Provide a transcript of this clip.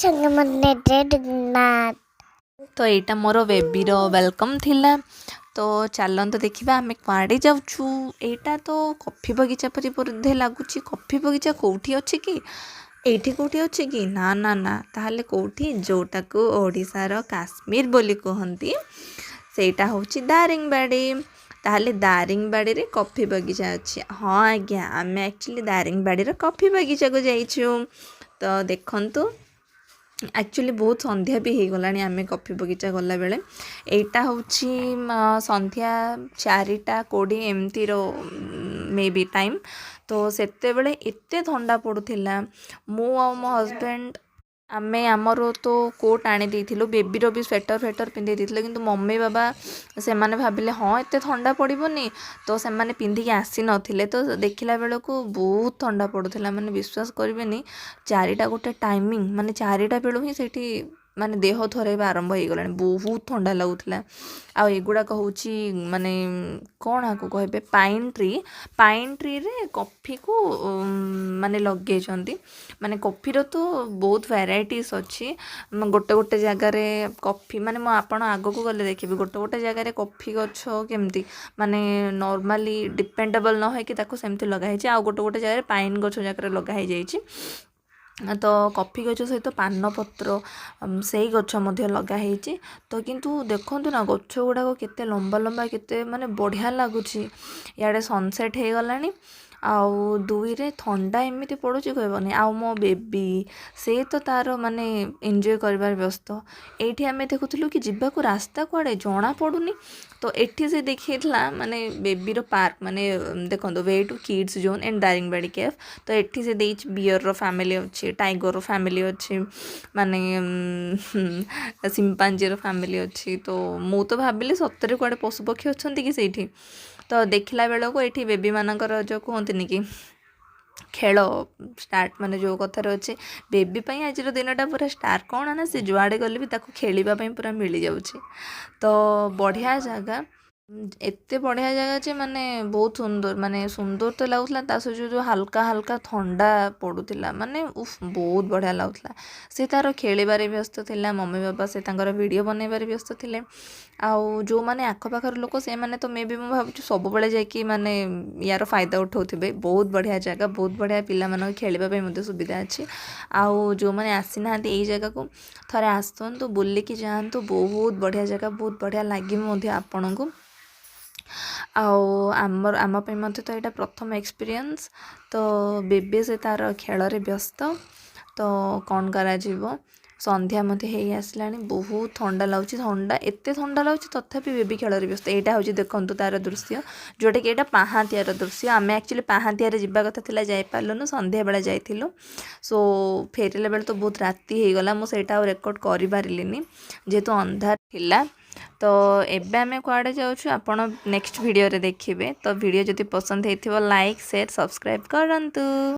ସାଙ୍ଗମାନେ, ଜୟ ଜଗନ୍ନାଥ। ତ ଏଇଟା ମୋର ବେବିର welcome ଥିଲା। ତ ଚାଲନ୍ତୁ ଦେଖିବା ଆମେ କୁଆଡ଼େ ଯାଉଛୁ। ଏଇଟା ତ କଫି ବଗିଚା ପରି ବୋଧେ ଲାଗୁଛି। କଫି ବଗିଚା କେଉଁଠି ଅଛି କି? ଏଇଠି କେଉଁଠି ଅଛି କି? ନା ନା ନା, ତାହେଲେ କେଉଁଠି? ଯେଉଁଟାକୁ ଓଡ଼ିଶାର କାଶ୍ମୀର ବୋଲି କୁହନ୍ତି, ସେଇଟା ହେଉଛି ଦାରିଙ୍ଗବାଡ଼ି। ତାହେଲେ ଦାରିଙ୍ଗବାଡ଼ିରେ କଫି ବଗିଚା ଅଛି? ହଁ ଆଜ୍ଞା, ଆମେ ଆକ୍ଚୁଆଲି ଦାରିଙ୍ଗବାଡ଼ିର କଫି ବଗିଚାକୁ ଯାଇଛୁ। ତ ଦେଖନ୍ତୁ, ଆକ୍ଚୁଆଲି ବହୁତ ସନ୍ଧ୍ୟା ବି ହେଇଗଲାଣି ଆମେ କଫି ବଗିଚା ଗଲାବେଳେ। ଏଇଟା ହେଉଛି ସନ୍ଧ୍ୟା 4:20 ଏମିତିର ମେ ବି ଟାଇମ୍। ତ ସେତେବେଳେ ଏତେ ଥଣ୍ଡା ପଡ଼ୁଥିଲା। ମୁଁ ଆଉ ମୋ ହଜବେଣ୍ଡ, ଆମେ ଆମର ତ କୋଟ୍ ଆଣି ଦେଇଥିଲୁ, ବେବିର ବି ସ୍ୱେଟର୍ ଫେଟର୍ ପିନ୍ଧେଇ ଦେଇଥିଲୁ। କିନ୍ତୁ ମମି ବାବା ସେମାନେ ଭାବିଲେ, ହଁ, ଏତେ ଥଣ୍ଡା ପଡ଼ିବନି, ତ ସେମାନେ ପିନ୍ଧିକି ଆସିନଥିଲେ। ତ ଦେଖିଲା ବେଳକୁ ବହୁତ ଥଣ୍ଡା ପଡ଼ୁଥିଲା। ମାନେ ବିଶ୍ୱାସ କରିବେନି, 4ଟା ଗୋଟେ ଟାଇମିଂ, ମାନେ 4ଟା ବେଳୁ ହିଁ ସେଇଠି ମାନେ ଦେହ ଥରେଇବା ଆରମ୍ଭ ହେଇଗଲାଣି, ବହୁତ ଥଣ୍ଡା ଲାଗୁଥିଲା। ଆଉ ଏଗୁଡ଼ାକ ହେଉଛି ମାନେ କ'ଣ ଆକୁ କହିବେ, ପାଇନ୍ ଟ୍ରି। ପାଇନ୍ ଟ୍ରିରେ କଫିକୁ ମାନେ ଲଗେଇଛନ୍ତି। ମାନେ କଫିର ତ ବହୁତ ଭେରାଇଟିସ୍ ଅଛି। ଗୋଟେ ଗୋଟେ ଜାଗାରେ କଫି, ମାନେ ମୁଁ ଆପଣ ଆଗକୁ ଗଲେ ଦେଖିବି, ଗୋଟେ ଗୋଟେ ଜାଗାରେ କଫି ଗଛ କେମିତି ମାନେ ନର୍ମାଲି ଡିପେଣ୍ଡେବଲ୍ ନ ହେଇକି ତାକୁ ସେମିତି ଲଗା ହେଇଛି, ଆଉ ଗୋଟେ ଗୋଟେ ଜାଗାରେ ପାଇନ୍ ଗଛ ଜାଗାରେ ଲଗା ହେଇଯାଇଛି। ତ କଫି ଗଛ ସହିତ ପାନପତ୍ର ସେଇ ଗଛ ମଧ୍ୟ ଲଗା ହେଇଛି। ତ କିନ୍ତୁ ଦେଖନ୍ତୁ ନା, ଗଛ ଗୁଡ଼ାକ କେତେ ଲମ୍ବା ଲମ୍ବା, କେତେ ମାନେ ବଢ଼ିଆ ଲାଗୁଛି। ଇଆଡ଼େ ସନସେଟ୍ ହେଇଗଲାଣି ଆଉ ଦୁଇରେ ଥଣ୍ଡା ଏମିତି ପଡ଼ୁଛି, କହିବନି। ଆଉ ମୋ ବେବି ସେ ତ ତାର ମାନେ ଏନ୍ଜୟ କରିବାରେ ବ୍ୟସ୍ତ। ଏଇଠି ଆମେ ଦେଖୁଥିଲୁ କି ଯିବାକୁ ରାସ୍ତା କୁଆଡ଼େ ଜଣା ପଡ଼ୁନି। ତ ଏଠି ସେ ଦେଖେଇଥିଲା ମାନେ ବେବିର ପାର୍କ, ମାନେ ଦେଖନ୍ତୁ, "Way to kids zone and Daringbadi cafe"। ତ ଏଠି ସେ ଦେଇଛି, ବିୟରର ଫ୍ୟାମିଲି ଅଛି, ଟାଇଗରର ଫ୍ୟାମିଲି ଅଛି, ମାନେ ସିମ୍ପାଞ୍ଜିର ଫ୍ୟାମିଲି ଅଛି। ତ ମୁଁ ତ ଭାବିଲି ସତରେ କୁଆଡ଼େ ପଶୁପକ୍ଷୀ ଅଛନ୍ତି କି ସେଇଠି? ତ ଦେଖିଲା ବେଳକୁ ଏଇଠି ବେବିମାନଙ୍କର ଯେଉଁ କୁହନ୍ତିନି କି ଖେଳ ଷ୍ଟାର୍ଟ, ମାନେ ଯେଉଁ କଥାରେ ଅଛି, ବେବି ପାଇଁ ଆଜିର ଦିନଟା ପୁରା ଷ୍ଟାର୍। କ'ଣ ନା ସେ ଯୁଆଡ଼େ ଗଲେ ବି ତାକୁ ଖେଳିବା ପାଇଁ ପୁରା ମିଳିଯାଉଛି। ତ ବଢ଼ିଆ ଜାଗା, ଏତେ ବଢ଼ିଆ ଜାଗା ଯେ ମାନେ ବହୁତ ସୁନ୍ଦର, ମାନେ ସୁନ୍ଦର ତ ଲାଗୁଥିଲା, ତା ସହିତ ଯେଉଁ ହାଲକା ହାଲକା ଥଣ୍ଡା ପଡ଼ୁଥିଲା, ମାନେ ଉଫ୍, ବହୁତ ବଢ଼ିଆ ଲାଗୁଥିଲା। ସେ ତାର ଖେଳିବାରେ ବ୍ୟସ୍ତ ଥିଲା, ମମି ବାବା ସେ ତାଙ୍କର ଭିଡ଼ିଓ ବନେଇବାରେ ବ୍ୟସ୍ତ ଥିଲେ। ଆଉ ଯେଉଁମାନେ ଆଖପାଖର ଲୋକ, ସେମାନେ ତ ମେ ବି ମୁଁ ଭାବୁଛି ସବୁବେଳେ ଯାଇକି ମାନେ ୟାର ଫାଇଦା ଉଠାଉଥିବେ। ବହୁତ ବଢ଼ିଆ ଜାଗା, ବହୁତ ବଢ଼ିଆ, ପିଲାମାନଙ୍କ ଖେଳିବା ପାଇଁ ମଧ୍ୟ ସୁବିଧା ଅଛି। ଆଉ ଯେଉଁମାନେ ଆସିନାହାନ୍ତି ଏଇ ଜାଗାକୁ, ଥରେ ଆସନ୍ତୁ, ବୁଲିକି ଯାଆନ୍ତୁ। ବହୁତ ବଢ଼ିଆ ଜାଗା, ବହୁତ ବଢ଼ିଆ ଲାଗିବ ମଧ୍ୟ ଆପଣଙ୍କୁ। ଆଉ ଆମର ଆମ ପାଇଁ ମଧ୍ୟ ତ ଏଇଟା ପ୍ରଥମ ଏକ୍ସପିରିଏନ୍ସ। ତ ବେବି ସେ ତାର ଖେଳରେ ବ୍ୟସ୍ତ, ତ କ'ଣ କରାଯିବ? ସନ୍ଧ୍ୟା ମଧ୍ୟ ହେଇ ଆସିଲାଣି, ବହୁତ ଥଣ୍ଡା ଲାଗୁଛି। ଥଣ୍ଡା, ଏତେ ଥଣ୍ଡା ଲାଗୁଛି, ତଥାପି ବେବି ଖେଳରେ ବ୍ୟସ୍ତ। ଏଇଟା ହେଉଛି ଦେଖନ୍ତୁ ତାର ଦୃଶ୍ୟ, ଯେଉଁଟାକି ଏଇଟା ପାହାନ୍ତିଆର ଦୃଶ୍ୟ। ଆମେ ଆକ୍ଚୁଆଲି ପାହାନ୍ତିଆରେ ଯିବା କଥା ଥିଲା, ଯାଇପାରିଲୁନୁ, ସନ୍ଧ୍ୟାବେଳେ ଯାଇଥିଲୁ। ସୋ ଫେରିଲା ବେଳେ ତ ବହୁତ ରାତି ହେଇଗଲା। ମୁଁ ସେଇଟା ଆଉ ରେକର୍ଡ଼ କରିପାରିଲିନି, ଯେହେତୁ ଅନ୍ଧାର ଥିଲା। ତ ଏବେ ଆମେ କୁଆଡ଼େ ଯାଉଛୁ, ଆପଣ ନେକ୍ସଟ ଭିଡ଼ିଓରେ ଦେଖିବେ। ତ ଭିଡ଼ିଓ ଯଦି ପସନ୍ଦ ହେଇଥିବ, ଲାଇକ୍, ସେୟାର, ସବସ୍କ୍ରାଇବ୍ କରନ୍ତୁ।